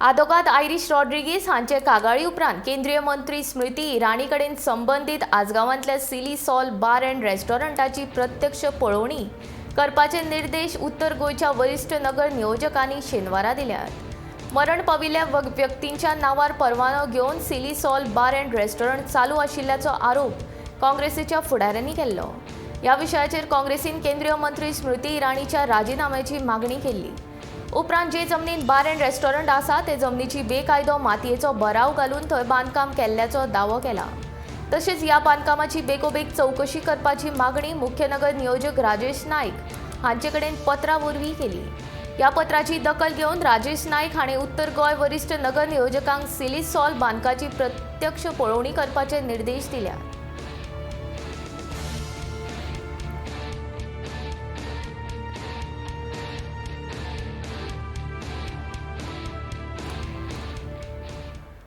आदोगाद Irish Rodrigues हांचे कागाळी उपरांत केंद्रीय मंत्री स्मृती इराणी कडेन संबंदीत आजगांवांतल्या सिली सॉल बार अँड रेस्टॉरंटाची प्रत्यक्ष पळोवणी करपाचे निर्देश उत्तर गोंयच्या वरिश्ठ नगर नियोजकांनी शेनवारा दिल्यात. मरण पाविल्ल्या व्यक्तींच्या नांवार परवानो घेवन सिली सॉल बार अँड रेस्टॉरंट चालू आशिल्ल्याचो आरोप काँग्रेसीच्या फुडाऱ्यांनी केल्लो. ह्या विशयाचेर काँग्रेसीन केंद्रीय मंत्री स्मृती इराणीच्या राजिनाम्याची मागणी केल्ली. उपरांत जे जमनीत बार अँड रेस्टॉरंट आसा ते जमनीची बेकायदो मातयेचो भराव घालून थंय बांदकाम केल्ल्याचो दावो केला. तशेंच ह्या बांदकामाची बेगोबेग चवकशी करपाची मागणी मुख्य नगर नियोजक राजेश नायक हांचे कडेन पत्रा वरवीं केली. ह्या पत्राची दखल घेवन राजेश नायक हांणी उत्तर गोंय वरिश्ठ नगर नियोजकांक सिली सॉल बांदकाची प्रत्यक्ष पळोवणी करपाचे निर्देश दिल्यात.